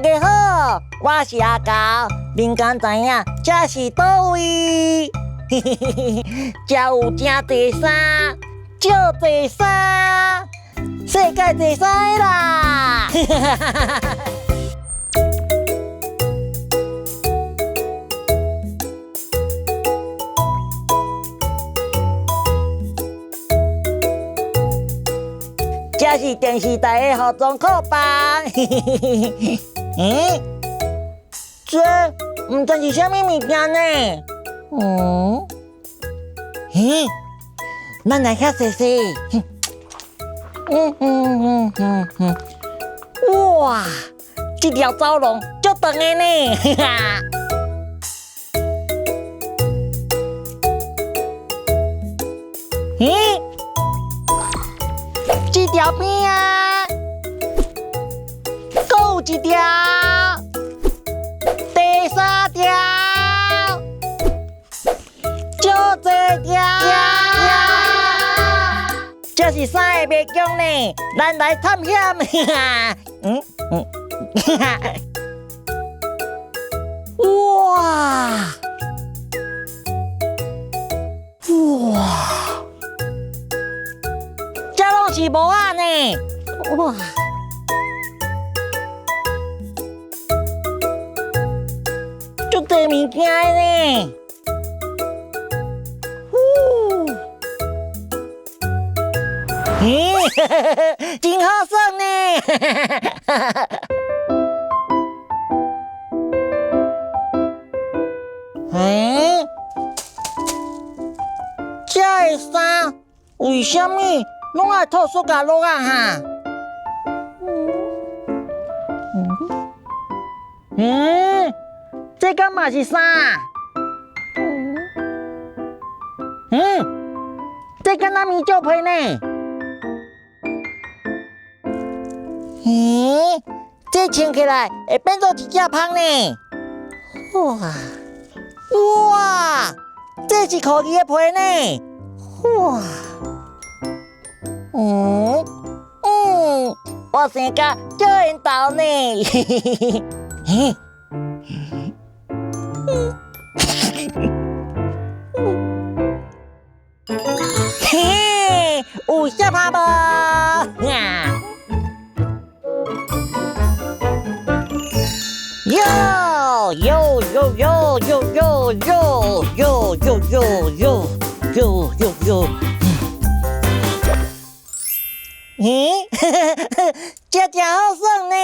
家好，我是阿猴，恁敢知影這是佗位？這有誠濟衫，足濟衫，世界濟衫啦！這是電視台的服裝庫房。欸，這毋知是啥物物件呢？嗯，咦，咱來遐踅踅。嗯嗯嗯嗯嗯，哇，這條走廊足長的呢。咦？這條邊啊，閣有一條，第三條，足濟條，這是啥個迷宮呢？咱來探險。嗯嗯，哇哇！這攏是帽仔呢，哇！足濟物件呢，呼！咦，真好耍呢！欸，這个衫為啥物攏愛套塑膠橐仔哈？嗯，這敢嘛是衫？嗯，這敢若棉蕉皮呢？咦，這穿起來會變做一隻蜂呢？哇哇，這是苦蠣的皮呢？哇！嗯嗯，我生甲足緣投呢。嘿，嘿，有相拍無？喲喲喲喲喲喲喲喲喲喲喲喲喲。咦，這真好耍呢！